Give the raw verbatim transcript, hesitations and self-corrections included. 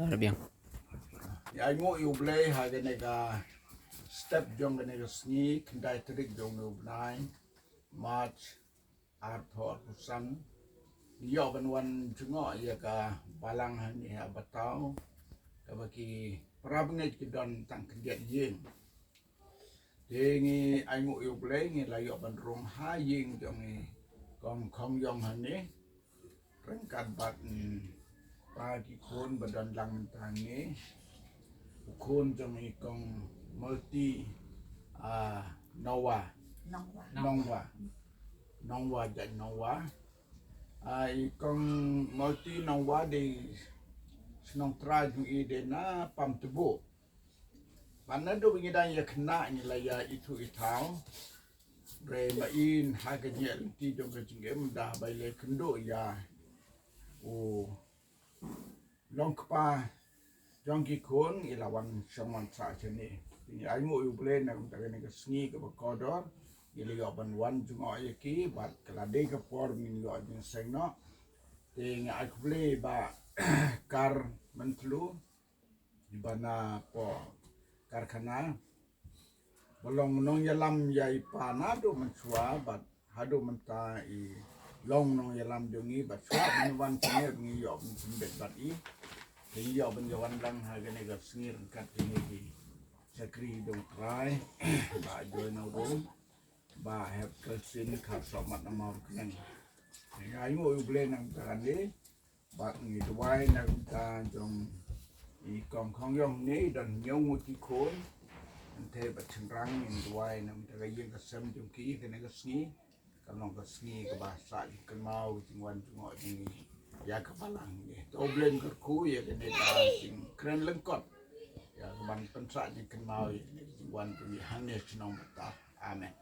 Rabiang. Ïa, ai nguh ïa U Blei ha kane ka step jong kane ka sngi, khyndai tarik jong u bnai March, arphew arphew san. Ïoh ban wan jngoh ïa ka balang hangne ha Bataw, kaba ki para bangeit ki don tang khyndiat ïing. Te ngi ai nguh ïa U Blei, ngi la ïoh ban rung ha ïing jong i Kong Khongïong hangne ryngkat bad, mm, pa ki khun ba don lang mynta hangne. U khun jong i Kong Multi, ah, Nongwa. Nongwa. Nongwa. Nongwa, jait Nongwa. Ah, i Kong Multi Nongwa dei shnong trai jong i dei na Pamtbu. Bad naduh ba ngi dang ïa khynnah ngi la ïa ithuh ithaw. Hynrei ma i ha ka jingïaid lynti jong ka jingim, da ba i la kynduh ïa u long kpa jong ki khun, i la wan shong wan sah shane. Te ngi ai nguh ïa U Blei na ka bynta kane ka sngi kaba kordor, ngi la ïoh ban wan jngoh ïa ki, bad ka la dei ka por ngin ïoh jingseng noh. Te ngi ai khublei Bah Kar Myntlu, i ba na poh karkhana, ba long nongïalam ïa i pa naduh mynshuwa, bad haduh mynta i long nongïalam jong ngi, bad shuwa ba ngi wan hangne ba ngi ïoh ban pynbeit bad i. Te ngi ïoh ban ïa wan lang ha kane ka sngi ryngkat kine ki shakri jong U Trai, Bah Joy Nongrum, Bah Hep Kelsin Kharsohmat na Mawryngkneng. Te ngi ai nguh ïa U Blei na ka bynta kane. Bad ngi duwai na ka bynta jong i Kong Khongïong ne, i don hynñiew ngut ki khun, kynthei bad shynrang. Ngi duwai na ka bynta ka ïing ka sem jong ki, kane ka sngi kan long ka sngi kaba sah jingkynmaw, ka jingwan jngoh jong ngi ïa ka balang ne. To U Blei un kyrkhu ïa kane ka jingkren lyngkot, ïa kaban pynsah jingkynmaw ïa kane ka jingwan jong ngi hangne shnong Bataw. Amen.